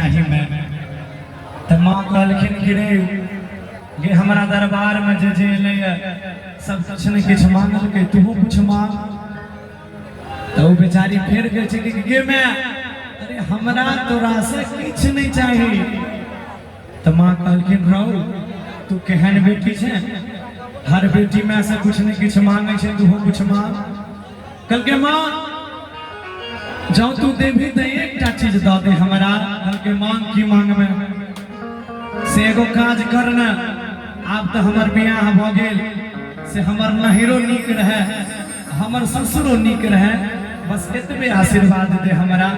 चाही मैं। तऽ माँ कहलखिन कि रे गे, हमरा दरबारमे जे जे एलैए सब किछु ने किछु मांगलकै, तूहो किछु मांग। तऽ ओ बेचारी फेर कहै छै कि गे माय, अरे हमरा तोरा से किछु नहि चाही। तऽ माँ कहलखिन रौ, तू केहन बेटी छै, हर बेटी माय से किछु ने किछु मांगै छै, तूहो किछु मांग। कहलकै माँ, जँ तू देबही तऽ एकटा चीज दऽ दे हमरा। कहलकै मांग, की मांगबै? से एगो काज कर ने, आब तऽ हमर बियाह भऽ गेल, से हमर नहिरो नीक रहै, हमर ससुरो नीक रहै, बस एतबे आशीर्वाद दे हमरा,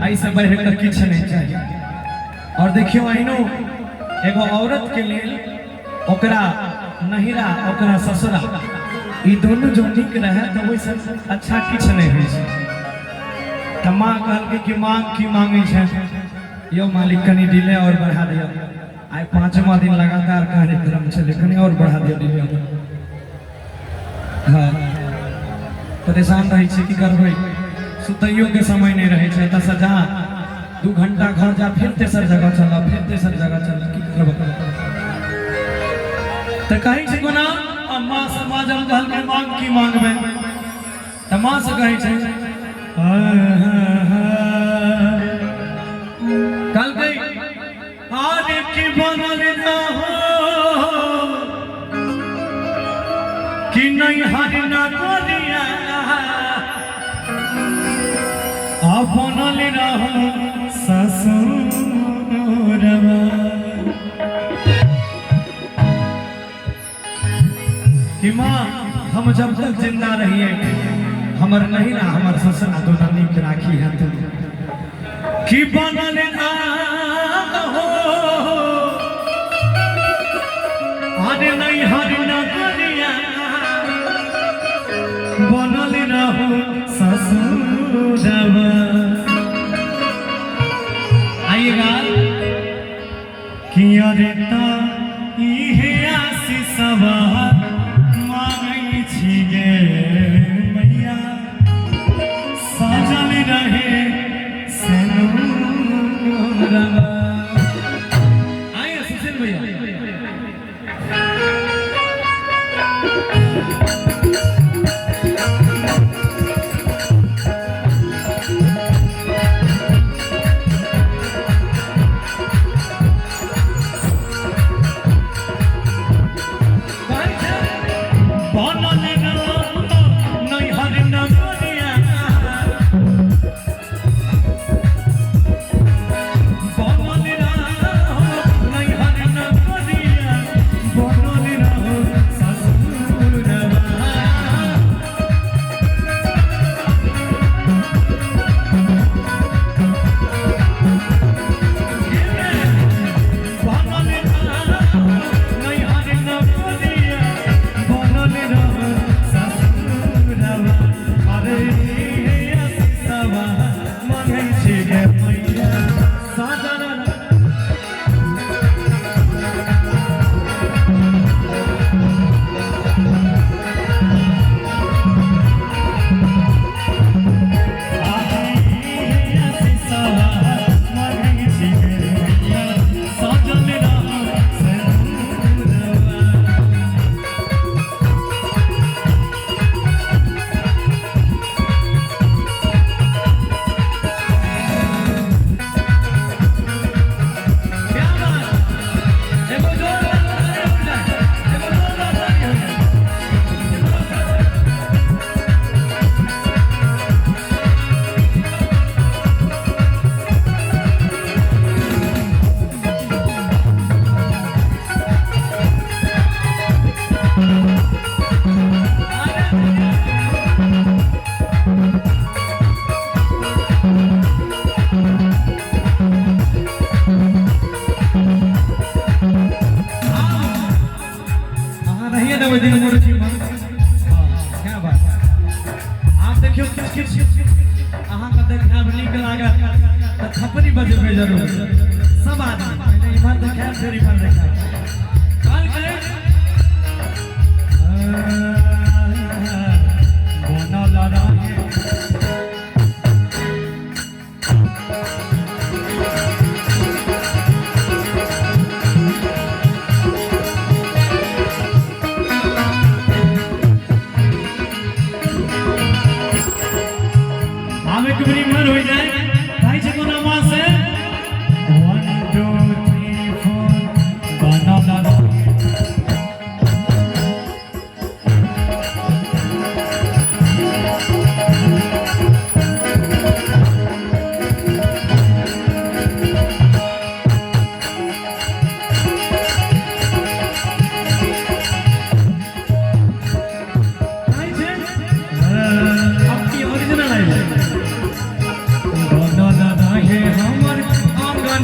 एहिसँ बढ़ि कऽ किछु नहि चाही। और देखियौ, अहिनो एगो औरत के लेल ओकरा नहिरा ओकरा ससुरा ई दुनू जो नीक रहे तऽ ओहिसँ अच्छा किछु नहि होइ छै। तऽ माँ कहलकै कि मांग, की मांगै छै? यौ मालिक, कनि डिले और बढ़ा दिअ, आइ पाँचवा दिन लगातार कार्यक्रम छलै, कनि और बढ़ा दिअ डिले। हाँ, परेशान रहै छी, की करबै, सुतैयो के समय नहि रहै छै। एतऽसँ जा, 2 घंटा घर जा, फिर तेसर जगह चल, फिर तेसर जगह चल, की करबै? तऽ कहै छै कोना, आ माँ से, माँ जब कहलकै मांग, की मांगबै, तऽ माँ से कहै छै, कहलकै आरे की बनल ना हो कि नहीं हर ना गोरिया, आ बनल रहो ससुरवा। कि माँ, हम जब तक जिंदा रहिए, हमर नहीं ना हमर ससुरा दोनों नीक राखी है तू। कि बनल ना हो अरे नहीं हर ना गोरिया, बनल रहो ससुरवा। आइएगा कि अरे त इहे आशीषवा मांगै छी गे मैया, सजल रहे सिनुरवा। आइए सुशील भैया। बनल नैहर नगरिया, बनल रहो नैहर नगरिया, बनल रहो ससुरवा। बनल रहो नैहर नगरिया, बनल रहो ससुरवा। अरे आशीषवा मांगै छी गे मैया, साजन। आशीषवा मांगै छी गे मैया, साजन रहो सिनुरवा। क्या बात! एगो जोरदार ताली हो जाए, एगो जोरदार ताली हो जाए। अहाँ रहिए ने ओहि दिन मूर्तिमे। हाँ, क्या बात! आब देखियौ, किछु किछु अहाँके देखायब, नीक लागत तऽ थपड़ी बजेबै जरूर सब आदमी। पहिले इम्हर देखायब, फेर इम्हर देखायब। कहलकै बनल रहे।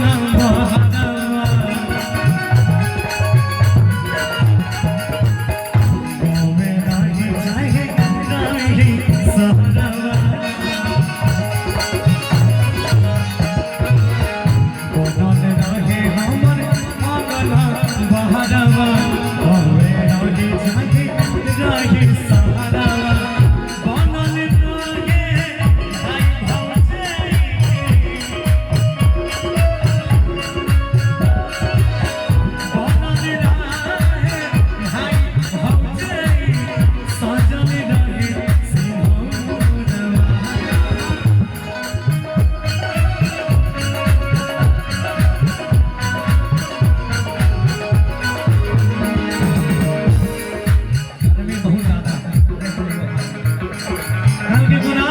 अंगना बहरवा। गाँव में रही चाहे रही सहरवा। बनल रहे हमर अंगना बहरवा। गाँव में रही चाहे रही सहरवा। बनल रहे भाई भौजाई। बनल रहे भाई भौजाई। सजल रहे सिंहरवा। गर्मी बहुत ज्यादा है। कल के गुना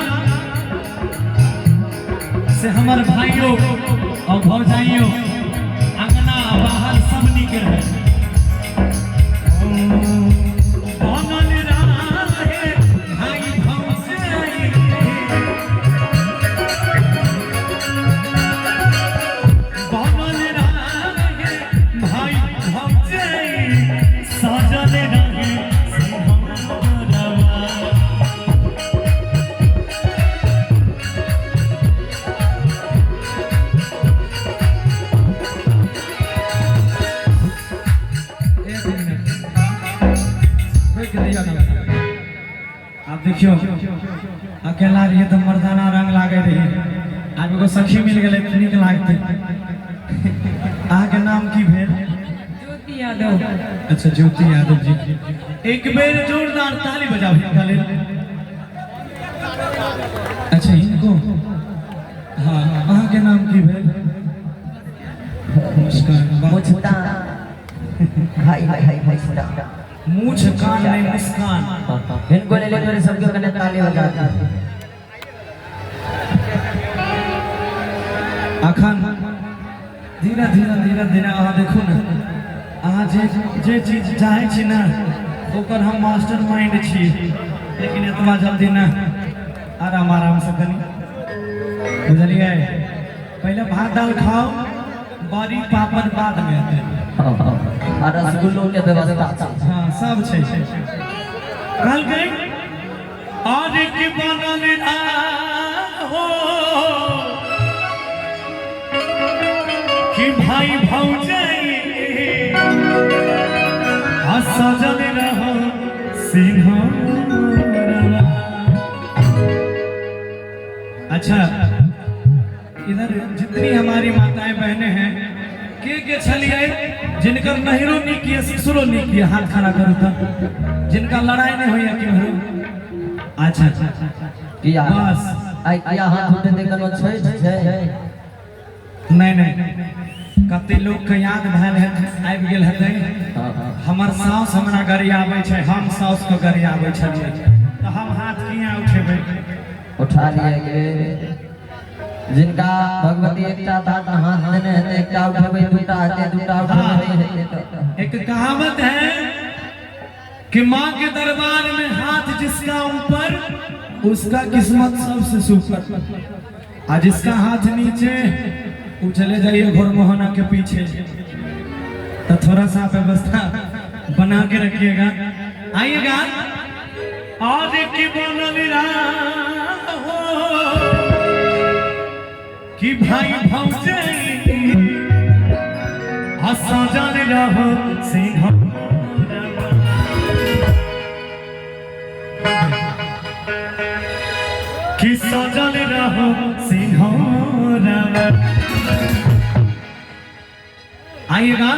से हमर भाइयों और भौजाइयों अंगना बाहर सब निक रहे। बनल रहे भाई भौजाई। बनल रहे भाई भौजाई। सजल रहे सिंहरवा। एक मिनट रोक दिया ना। आप देखियो, अकेला रहिए तो मर्दाना रंग लागे रही, आब एगो सखी मिल गेलै तऽ नीक लागतै। अहाँके नाम की भेल? ज्योति यादव। अच्छा, ज्योति यादव जी, एक बेर जोरदार ताली बजाओ हिनका लेल। अच्छा, हिनको। हाँ, अहाँके नाम की भेल? मुस्कान, वाह। मुस्कान, भाई भाई मुस्कान। मूछ कान नहीं, मुस्कान। हिनको ले मेरे सबके कने ताली बजा दी। अखन धीरे धीरे धीरे धीरे अहाँ देखू ने, अहाँ जे जे चीज चाहै छी ने, ओकर हम मास्टर माइंड छी, लेकिन एतबा जल्दी ने, आराम आराम से कनी, बुझलियै? पहिले भात दाल खाओ, बड़ी पापड़ बाद में हेतै। आ रसगुल्लो के व्यवस्था छै। हाँ, सब छै। कहलकै और की बनल हो कि भाई भौजाई आ सजल रहो सिंहरवा। अच्छा, इधर जितनी हमारी माताएं बहनें हैं, के के छलिए जिनकर नहिरो नीक ये ससुरो नीक ये, हाथ खड़ा करू त, जिनका लड़ाई नहीं होइया केम्हरो। अच्छा अच्छा। किया? बस। आइ किया हाथ उठेतै? कोनो छठि छै? नहीं नहीं, कते लोग के याद भेल है, आबि गेल हेतै। हमर साउस हमरा गरियाबै छै, हम साउस के गरियाबै छलियै, तऽ हम हाथ किया उठेबै? उठा लिए के जिनका भगवती एकटा दाँत हाथ देने हेतै, एकटा उठेबै, दूटा हेतै, दूटा उठेबै हेतै तऽ। एक कहावत है कि माँ के दरबार में हाथ जिसका ऊपर, उसका किस्मत सबसे सुपर, आ जिसका हाथ नीचे, वो चले जाइए घोर मोहना के पीछे। तो थोड़ा सा व्यवस्था बना के रखिएगा। आइएगा और की बनल हो कि भाई भौजाई आ सजल रहो सिंह। कि सजल रहो सिंहरवा। आइएगा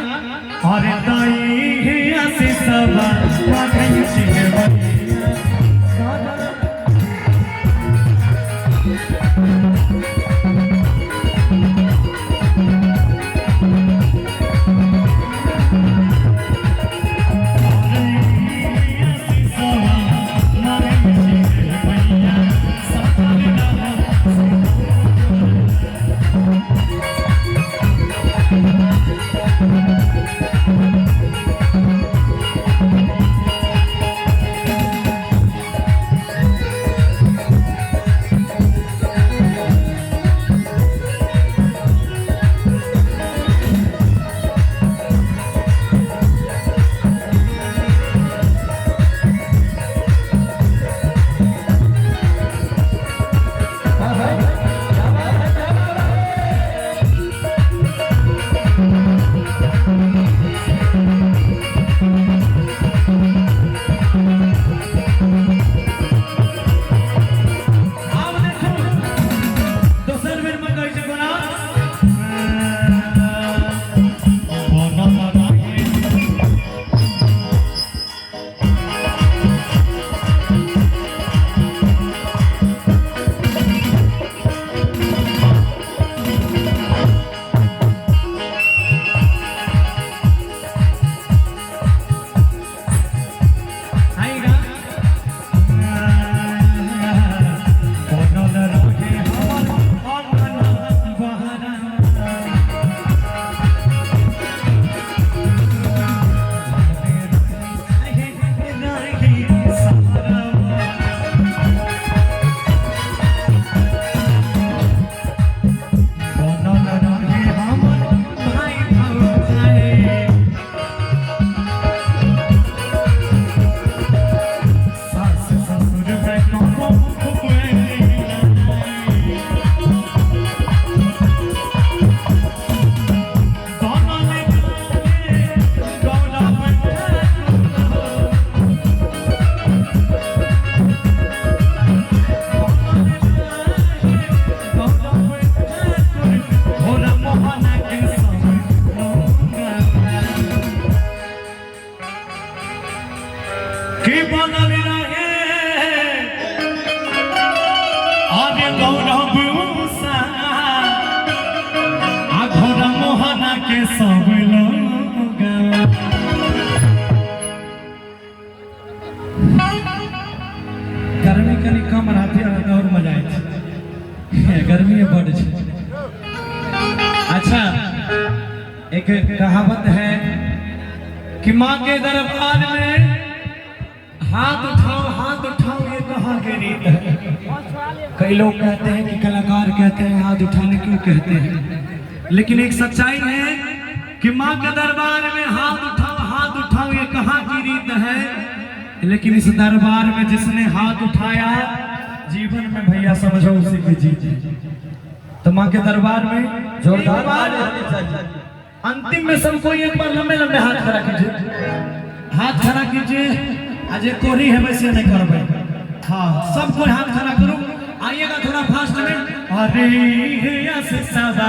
और ताई आशीषवा मांगै छी मैया। के सब लोग। गर्मी कनी कम रहती है और मजा आए, गर्मी बड़ छै। अच्छा, एक कहावत है कि माँ के दरबार में हाथ उठाओ, हाथ उठाओ, ये कहाँ की रीत है? कई लोग कहते हैं कि कलाकार कहते हैं हाथ उठाने क्यों कहते हैं, लेकिन एक सच्चाई है कि माँ के दरबार में हाथ उठाओ, हाथ उठाओ, ये कहाँ की रीत है? लेकिन इस दरबार में जिसने हाथ उठाया, जीवन में भैया समझो उसी की जीत है। तो माँ के दरबार में जोरदार एक बार ताली होनी चाहिए। अंतिम में सबको एक बार लंबे लंबे हाथ खड़ा कीजिए, हाथ खड़ा कीजिए। आज एक कोरी है, वैसे नहीं करबै। हाँ, सब कोई हाथ खड़ा करो। आइएगा थोड़ा फास्ट में। अरे यस सदा।